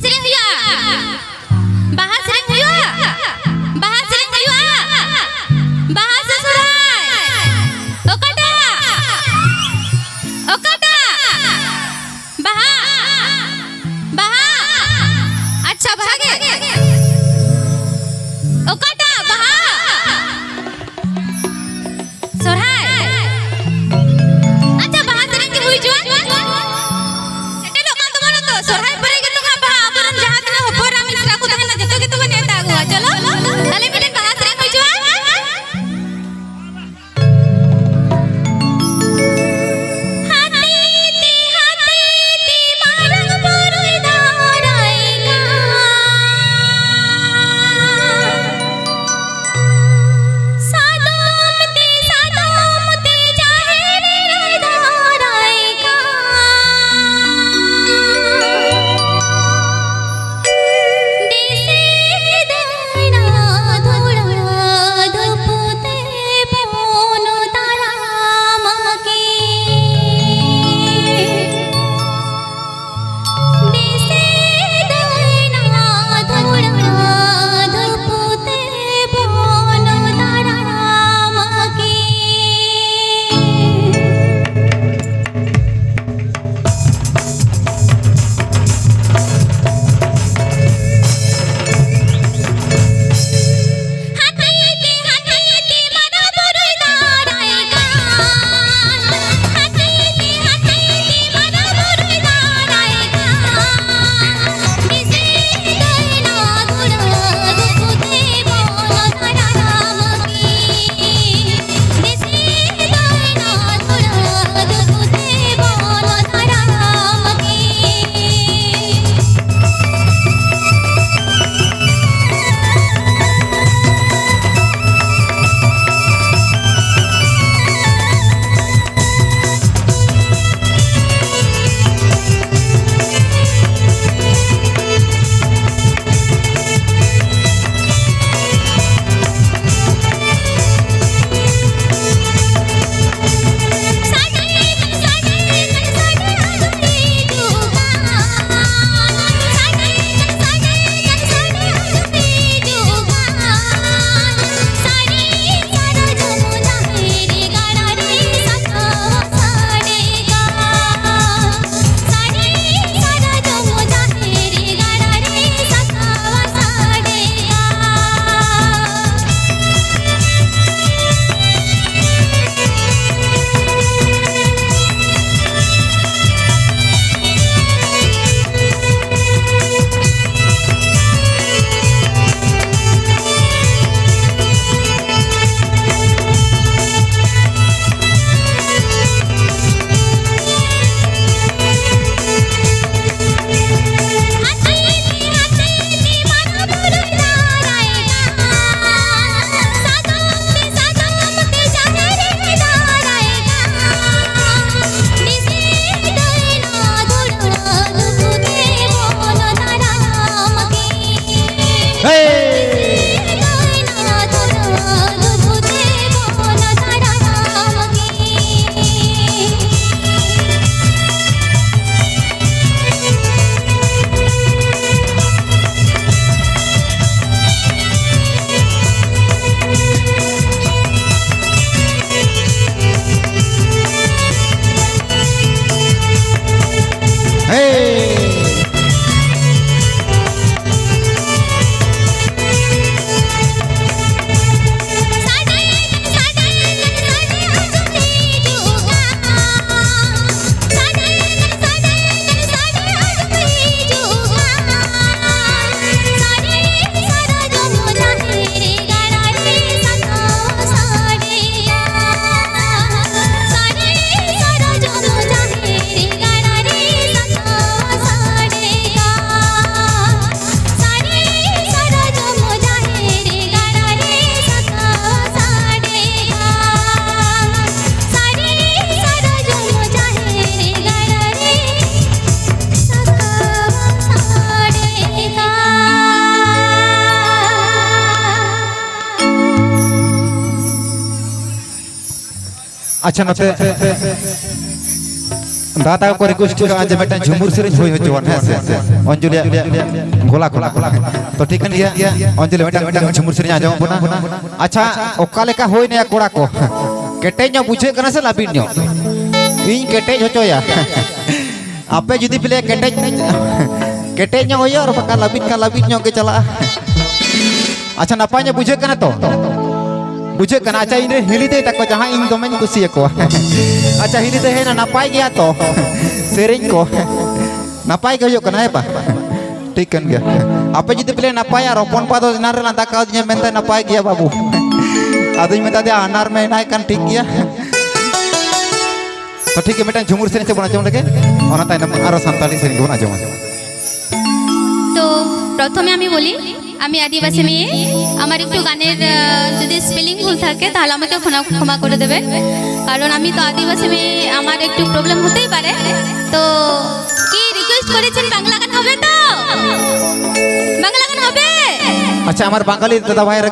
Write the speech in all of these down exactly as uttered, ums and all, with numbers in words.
ᱥᱮᱨᱮᱧ ᱦᱩᱭᱩᱜᱼᱟ᱾ ᱵᱟᱦᱟ ᱥᱮᱨᱮᱧ ᱦᱩᱭᱩᱜᱼᱟ᱾ ᱵᱟᱦᱟ ᱥᱮᱨᱮᱧ ᱦᱩᱭᱩᱜᱼᱟ᱾ ᱵᱟᱦᱟ ᱥᱮ ᱥᱚᱨᱦᱟᱭ? ᱚᱠᱟᱴᱟᱜ? ᱚᱠᱟᱴᱟᱜ? ᱵᱟᱦᱟ᱾ ᱵᱟᱦᱟ᱾ ᱟᱪᱪᱷᱟ, ᱵᱟᱦᱟ ᱜᱮ᱾ ᱚᱠᱟᱴᱟᱜ? ᱵᱟᱦᱟ᱾ ᱥᱚᱨᱦᱟᱭ᱾ ᱟᱪᱪᱷᱟ, ᱵᱟᱦᱟ ᱥᱮᱨᱮᱧ ᱜᱮ ᱦᱩᱭ ᱦᱚᱪᱚᱣᱟᱱ᱾ ᱥᱮᱴᱮᱨᱚᱜ ᱠᱟᱱ ᱛᱟᱵᱚᱱᱟ ᱛᱚ, ᱥᱚᱨᱦᱟᱭ ᱯᱚᱨᱮ ᱜᱮᱛᱚ ᱦᱟᱸᱜ ᱵᱟᱦᱟ ᱟᱵᱚᱨᱮᱱ ᱟᱪᱪᱷᱟ, ᱱᱚᱛᱮ ᱫᱟᱫᱟ ᱛᱟᱠᱚ ᱠᱚ request ᱠᱟᱜᱼᱟ ᱡᱮ ᱢᱤᱫᱴᱟᱝ ᱡᱷᱩᱢᱩᱨ ᱥᱮᱨᱮᱧ ᱦᱩᱭ ᱦᱚᱪᱚᱣᱟᱱ, ᱦᱮᱸ ᱥᱮ? ᱚᱧᱡᱚᱞᱤᱭᱟᱜ ᱜᱚᱞᱟ ᱠᱷᱚᱱᱟᱜ᱾ ᱛᱚ ᱴᱷᱤᱠ ᱠᱟᱱ ᱜᱮᱭᱟ, ᱚᱧᱡᱚᱞᱤ ᱢᱤᱫᱴᱟᱝ, ᱢᱤᱫᱴᱟᱝ ᱡᱷᱩᱢᱩᱨ ᱥᱮᱨᱮᱧ ᱟᱸᱡᱚᱢ ᱟᱵᱚᱱᱟ᱾ ᱟᱪᱪᱷᱟ, ᱚᱠᱟ ᱞᱮᱠᱟ ᱦᱩᱭᱱᱟ ᱠᱚᱲᱟ ᱠᱚ? ᱠᱮᱴᱮᱡ ᱧᱚᱜ ᱵᱩᱡᱷᱟᱹᱜ ᱠᱟᱱᱟ ᱥᱮ ᱞᱟᱹᱵᱤᱫ ᱧᱚᱜ? ᱤᱧ ᱠᱮᱴᱮᱡ ᱦᱚᱪᱚᱭᱟ᱾ ᱟᱯᱮ ᱡᱩᱫᱤ ᱯᱮ ᱞᱟᱹᱭᱟ ᱠᱮᱴᱮᱡ, ᱠᱮᱴᱮᱡ ᱧᱚᱜ ᱦᱩᱭᱩᱜᱼᱟ, ᱟᱨ ᱵᱟᱠᱷᱟᱱ ᱞᱟᱹᱵᱤᱫ ᱠᱷᱟᱱ ᱞᱟᱹᱵᱤᱫ ᱧᱚᱜ ᱜᱮ ᱪᱟᱞᱟᱜᱼᱟ᱾ ᱟᱪᱪᱷᱟ, ᱱᱟᱯᱟᱭ ᱧᱚᱜ ᱵᱩᱡᱷᱟᱹᱜ ᱠᱟᱱᱟ ᱛᱚ? ᱵᱩᱡᱷᱟᱹᱜ ᱠᱟᱱᱟ᱾ ᱟᱪᱪᱷᱟ, ᱤᱧ ᱨᱮᱱ ᱦᱤᱞᱤ ᱫᱟᱹᱭ ᱛᱟᱠᱚ, ᱡᱟᱦᱟᱸᱭ ᱤᱧ ᱫᱚᱢᱮᱧ ᱠᱩᱥᱤᱭᱟᱠᱚᱣᱟ᱾ ᱟᱪᱪᱷᱟ, ᱦᱤᱞᱤ ᱫᱟᱹᱭ, ᱦᱮᱸ, ᱱᱟᱯᱟᱭ ᱜᱮᱭᱟ ᱛᱚ ᱥᱮᱨᱮᱧ ᱠᱚ? ᱱᱟᱯᱟᱭ ᱜᱮ ᱦᱩᱭᱩᱜ ᱠᱟᱱᱟ, ᱦᱮᱸ ᱵᱟ? ᱴᱷᱤᱠ ᱠᱟᱱ ᱜᱮᱭᱟ᱾ ᱟᱯᱮ ᱡᱩᱫᱤ ᱯᱮ ᱞᱟᱹᱭᱟ ᱱᱟᱯᱟᱭᱟ, ᱟᱨ ᱦᱚᱯᱚᱱ ᱵᱟ ᱫᱚ ᱮᱱᱟᱱ ᱨᱮ ᱞᱟᱸᱫᱟ ᱠᱟᱣᱫᱤᱧᱟ, ᱢᱮᱱᱫᱟᱭ, "ᱱᱟᱯᱟᱭ ᱜᱮᱭᱟ ᱵᱟᱹᱵᱩ᱾" ᱟᱫᱚᱧ ᱢᱮᱛᱟ ᱫᱮᱭᱟ, "ᱟᱱᱟᱨ ᱢᱮ ᱮᱱᱟᱭ ᱠᱷᱟᱱ ᱴᱷᱤᱠ ᱜᱮᱭᱟ᱾" ᱛᱚ ᱴᱷᱤᱠ ᱜᱮᱭᱟ, ᱢᱤᱫᱴᱟᱝ ᱡᱷᱩᱢᱩᱨ ᱥᱮᱨᱮᱧ ᱥᱮᱫ ᱵᱚᱱ ᱟᱸᱡᱚᱢ ᱞᱮᱜᱮ, ᱚᱱᱟ ᱛᱟᱭᱱᱚᱢ ᱟᱨᱚ ᱥᱟᱱᱛᱟᱲᱤ ᱥᱮᱨᱮᱧ ᱵᱚᱱ ᱟᱸᱡᱚᱢᱟ᱾ তো প্রথমে আমি বলি, আমি আদিবাসী মেয়ে। আমার একটু গানের আহ, যদি স্পেলিং ভুল থাকে, তাহলে আমাকে ক্ষমা ক্ষমা করে দেবেন, কারণ আমি তো আদিবাসী মেয়ে, আমার একটু প্রবলেম হতেই পারে। তো কি রিকোয়েস্ট করেছেন, বাংলা গান হবে তো? বাংলা গান হবে? আচ্ছা, আমার বাঙালি দাদা ভাইয়ের,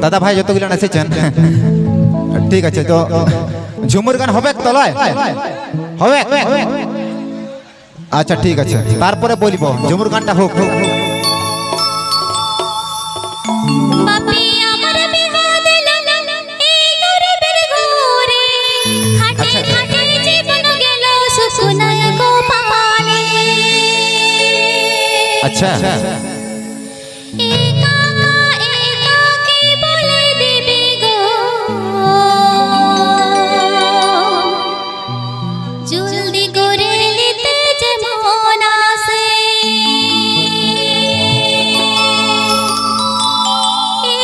দাদা ভাই যতগুলো এসেছেন, ঠিক আছে। তো ঝুমুর গান হবে তো, লয়? হবে? আচ্ছা, ঠিক আছে, তারপরে বলবো। ঝুমুর গানটা হোক, হোক, হোক। বাপি আমার বিহা দিল এই গরিবের ঘরে, খাটে আচ্ছা। খাটে জীবন গেল সুখ নাই গো পাপানে। আচ্ছা। একা একা কি বলে দিবি গো, জলদি করে নিতে যেমন আসে।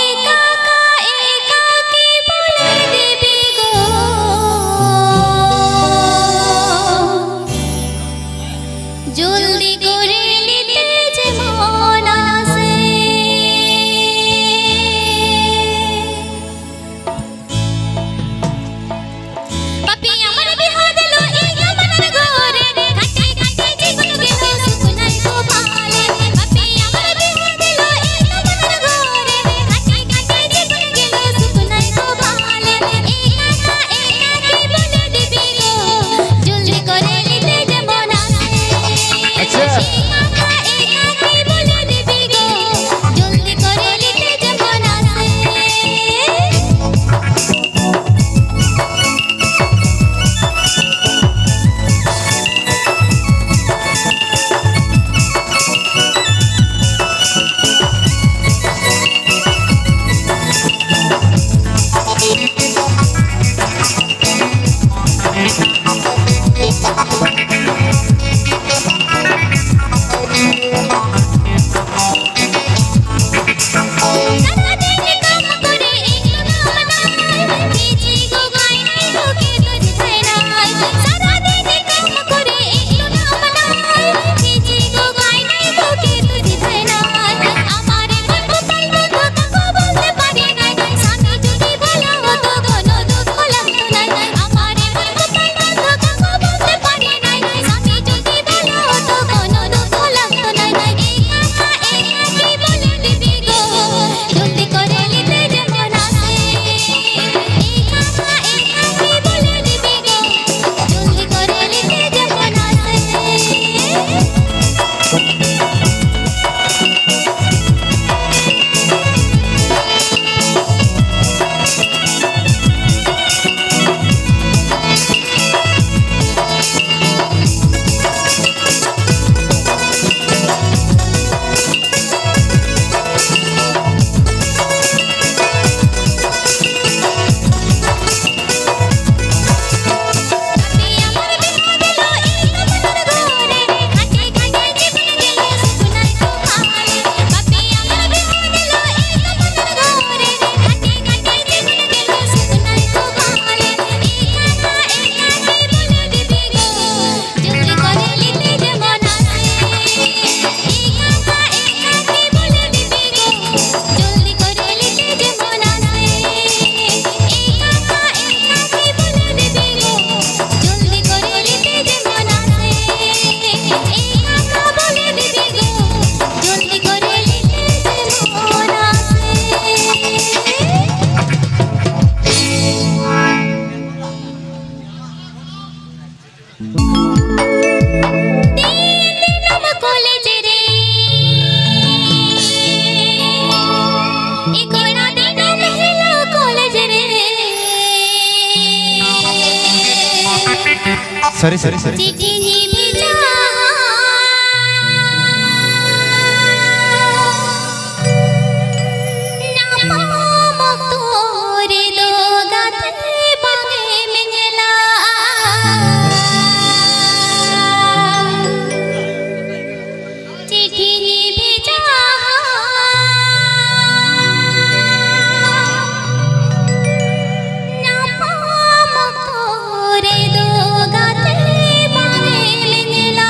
একা একা কি বলে দিবি গো, জলদি করে নিতে যেমন আসে। পাপি আমার বিহা দিল, এই আমার ᱫᱤᱱ ᱫᱤᱱᱟᱹᱢ ᱠᱚᱞᱮᱡᱽ ᱨᱮ, ᱮ ᱠᱚᱲᱟ, ᱫᱤᱱᱟᱹᱢ ᱦᱤᱞᱳᱜ ᱠᱚᱞᱮᱡᱽ ᱨᱮ᱾ ᱥᱟᱹᱨᱤ, ᱥᱟᱹᱨᱤ, ᱥᱟᱹᱨᱤ᱾ ᱪᱤᱴᱷᱤᱧ ᱵᱷᱮᱡᱟ᱾ ᱧᱟᱯᱟᱢ ᱚᱠᱛᱚ ᱨᱮᱫᱚ ᱜᱟᱛᱮ ᱵᱟᱝᱮᱢ ᱧᱮᱞᱟ᱾ ᱪᱤᱴᱷᱤᱧ ᱵᱷᱮᱡᱟ᱾ ᱧᱟᱯᱟᱢ ᱚᱠᱛᱚ ᱨᱮᱫᱚ ᱜᱟᱛᱮ ᱵᱟᱝᱮᱢ ᱧᱮᱞᱟ᱾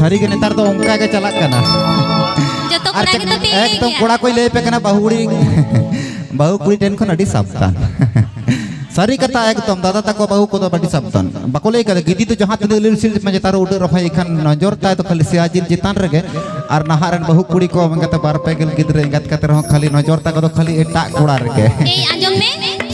ᱥᱟᱹᱨᱤ ᱜᱮ ᱱᱮᱛᱟᱨ ᱫᱚ ᱚᱱᱠᱟ ᱜᱮ ᱪᱟᱞᱟᱜ ᱠᱟᱱᱟ᱾ ᱡᱚᱛᱚ ᱟᱨ ᱠᱚᱲᱟ ᱪᱮᱫ, ᱜᱮᱛᱚ ᱯᱮ ᱤᱭᱟᱹᱭ ᱮᱠᱫᱚᱢ ᱜᱮᱭᱟ᱾ ᱠᱚᱲᱟ ᱠᱚᱧ ᱞᱟᱹᱭ ᱟᱯᱮ ᱠᱟᱱᱟ, ᱵᱟᱹᱦᱩ ᱠᱩᱲᱤ, ᱵᱟᱹᱦᱩ ᱠᱩᱲᱤ ᱴᱷᱮᱱ ᱠᱷᱚᱱ ᱟᱹᱰᱤ ᱥᱟᱵᱫᱷᱟᱱ᱾ ᱥᱟᱹᱨᱤ ᱠᱟᱛᱷᱟ, ᱮᱠᱫᱚᱢ ᱫᱟᱫᱟ ᱛᱟᱠᱚ ᱵᱟᱹᱦᱩ ᱠᱚᱫᱚ ᱟᱹᱰᱤ ᱥᱟᱵᱫᱷᱟᱱ᱾ ᱵᱟᱠᱚ ᱞᱟᱹᱭ ᱠᱟᱫᱟ, ᱜᱤᱫᱤ ᱫᱚ ᱡᱟᱦᱟᱸ ᱛᱤᱱᱟᱹᱜ ᱞᱤᱞ ᱥᱤᱞ ᱢᱮ ᱪᱮᱛᱟᱱ ᱨᱮ ᱩᱰᱟᱹᱜ ᱨᱚᱦᱚᱭ ᱠᱷᱟᱱ ᱱᱚᱡᱚᱨ ᱛᱟᱭ ᱫᱚ ᱠᱷᱟᱹᱞᱤ ᱥᱮᱭᱟ ᱡᱤᱞ ᱪᱮᱛᱟᱱ ᱨᱮᱜᱮ᱾ ᱟᱨ ᱱᱟᱦᱟᱜ ᱨᱮᱱ ᱵᱟᱹᱦᱩ ᱠᱩᱲᱤ ᱠᱚ ᱮᱸᱜᱟᱛ ᱵᱟᱨ ᱯᱮ ᱜᱮᱞ ᱜᱤᱫᱽᱨᱟᱹ ᱮᱸᱜᱟᱛ ᱠᱟᱛᱮ ᱨᱮᱦᱚᱸ ᱠᱷᱟᱹᱞᱤ ᱱᱚᱡᱚᱨ ᱛᱟᱠᱚ ᱫᱚ ᱠᱷᱟᱹᱞᱤ ᱮᱴᱟᱜ ᱠᱚᱲᱟ ᱨᱮᱜᱮ᱾ ᱮᱭ ᱟᱸᱡᱚᱢ ᱢᱮ,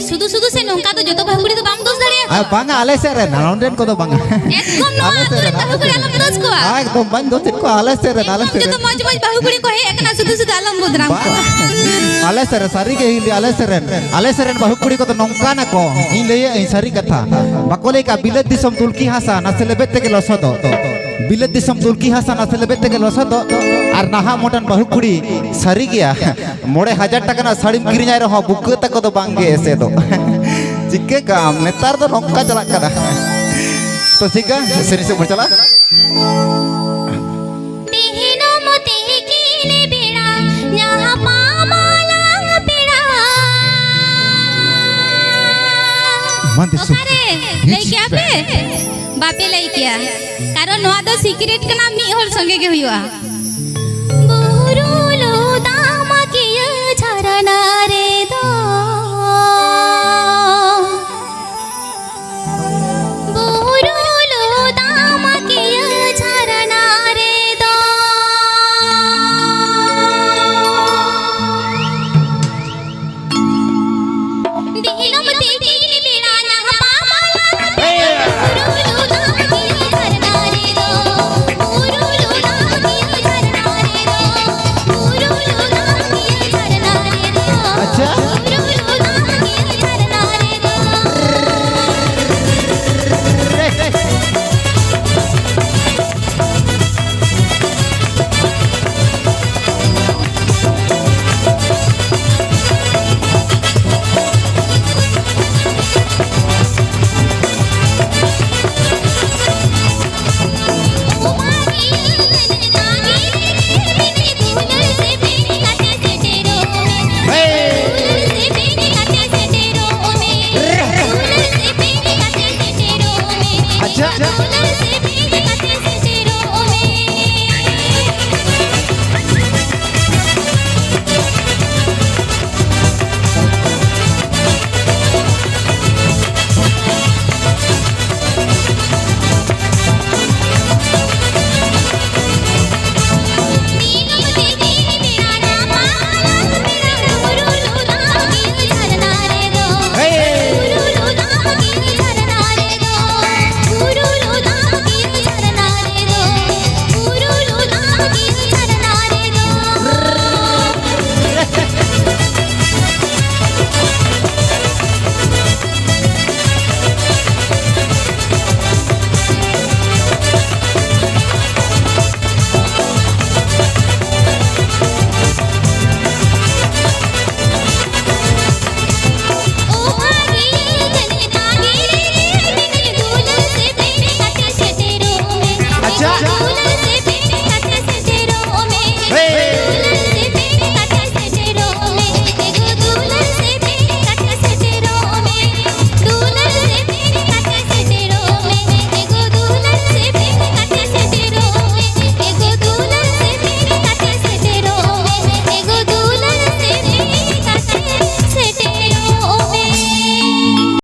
ᱥᱩᱫᱷᱩ ᱥᱩᱫᱷᱩ ᱥᱮ ᱱᱚᱝᱠᱟ ᱫᱚ ᱡᱚᱛᱚ ᱵᱟᱹᱦᱩ ᱠᱩᱲᱤ ᱫᱚ ᱵᱟᱢ ᱫᱳᱥ ᱫᱟᱲᱮᱭᱟᱠᱚᱣᱟ᱾ ᱟᱨ ᱵᱟᱝᱟ, ᱟᱞᱮ ᱥᱮᱫ ᱨᱮᱱ, ᱱᱚᱸᱰᱮᱱ ᱠᱚᱫᱚ ᱵᱟᱝᱟ᱾ ᱮᱠᱫᱚᱢ ᱱᱚᱣᱟ ᱟᱞᱮ ᱟᱹᱛᱩ ᱥᱮᱫ ᱨᱮᱱ ᱨᱮᱱ, ᱵᱟᱹᱦᱩ ᱟᱞᱮ ᱠᱩᱲᱤ ᱥᱮᱫ ᱟᱞᱚᱢ ᱨᱮᱱ᱾ ᱫᱳᱥ ᱠᱚᱣᱟ᱾ ᱟᱨ ᱮᱠᱫᱚᱢ ᱵᱟᱹᱧ ᱫᱳᱥᱮᱫ ᱠᱚᱣᱟ, ᱟᱞᱮ ᱥᱮᱫ ᱨᱮᱱ, ᱟᱞᱮ ᱮᱠᱫᱚᱢ ᱥᱮᱫ ᱡᱚᱛᱚ ᱨᱮᱱ᱾ ᱢᱚᱡᱽ ᱢᱚᱡᱽ ᱵᱟᱹᱦᱩ ᱠᱩᱲᱤ ᱠᱚ ᱦᱮᱡ ᱟᱠᱟᱱᱟ, ᱥᱩᱫᱷᱩ ᱥᱩᱫᱷᱩ ᱟᱞᱚᱢ ᱵᱚᱫᱱᱟᱢ ᱵᱟᱝ᱾ ᱠᱚᱣᱟ᱾ ᱟᱞᱮ ᱥᱮᱫ ᱨᱮ ᱥᱟᱹᱨᱤ ᱜᱮ ᱦᱤᱞᱤ, ᱟᱞᱮ ᱥᱮᱫ ᱨᱮᱱ, ᱟᱞᱮ ᱥᱮᱫ ᱨᱮᱱ ᱵᱟᱹᱦᱩ ᱠᱩᱲᱤ ᱠᱚᱫᱚ ᱱᱚᱝᱠᱟᱱᱟ ᱠᱚ, ᱤᱧ ᱞᱟᱹᱭᱮᱫ ᱟᱹᱧ ᱥᱟᱹᱨᱤ ᱠᱟᱛᱷᱟ᱾ ᱵᱟᱠᱚ ᱞᱟᱹᱭ ᱠᱟᱜᱼᱟ, ᱵᱤᱞᱟᱹᱛ ᱫᱤᱥᱚᱢ ᱫᱩᱞᱠᱤ ᱦᱟᱥᱟ ᱱᱟᱥᱮ ᱞᱮᱵᱮᱫ ᱛᱮᱜᱮ ᱞᱚᱥᱚᱫᱚᱜ᱾ ᱵᱤᱞᱟᱹᱛ ᱫᱤᱥᱚᱢ ᱫᱩᱞᱠᱤ ᱦᱟᱥᱟ ᱱᱟᱥᱮ ᱞᱮᱵᱮᱫ ᱛᱮᱜᱮ ᱞᱚᱥᱚᱫᱚᱜ᱾ ᱟᱨ ᱱᱟᱦᱟᱜ ᱢᱚᱰᱟᱨᱱ ᱵᱟᱹᱦᱩ ᱠᱩᱲᱤ ᱥᱟᱹᱨᱤ ᱜᱮᱭᱟ, ᱢᱚᱬᱮ ᱦᱟᱡᱟᱨ ᱴᱟᱠᱟ ᱨᱮᱱᱟᱜ ᱥᱟᱹᱲᱤᱢ ᱠᱤᱨᱤᱧᱟᱭ ᱨᱮᱦᱚᱸ ᱵᱩᱠᱟᱹ ᱛᱟᱠᱚ ᱫᱚ ᱵᱟᱝ ᱜᱮ ᱮᱥᱮᱫᱚᱜ᱾ ᱪᱤᱠᱟᱹ ᱠᱟᱜ ᱟᱢ, ᱱᱮᱛᱟᱨ ᱫᱚ ᱱᱚᱝᱠᱟ ᱪᱟᱞᱟᱜ ᱠᱟᱱᱟ᱾ ᱛᱚ ᱪᱤᱠᱟᱹ, ᱥᱮᱨᱮᱧ ᱥᱮᱫ ᱵᱚᱱ ᱪᱟᱞᱟᱜᱼᱟ᱾ ᱫᱤᱱᱚᱢ ᱛᱤᱠᱤᱱ ᱵᱮᱲᱟ ᱧᱟᱯᱟᱢ ᱟᱞᱟᱝ ᱯᱮᱲᱟ᱾ ᱢᱟ ᱫᱤᱥᱚᱢ᱾ ᱚᱠᱟᱨᱮ? ᱞᱟᱹᱭ ᱠᱮᱜᱼᱟ ᱯᱮ? ᱵᱟᱯᱮ ᱞᱟᱹᱭ ᱠᱮᱜᱼᱟ, ᱠᱟᱨᱚᱱ ᱱᱚᱣᱟ ᱫᱚ ᱥᱤᱠᱨᱮᱴ ᱠᱟᱱᱟ, ᱢᱤᱫ ᱦᱚᱲ ᱥᱚᱸᱜᱮ ᱜᱮ ᱦᱩᱭᱩᱜᱼᱟ᱾ ᱵᱩᱨᱩ ᱞᱚᱫᱟᱢ ᱠᱤᱭᱟᱹ ᱡᱷᱟᱨᱱᱟ ᱨᱮ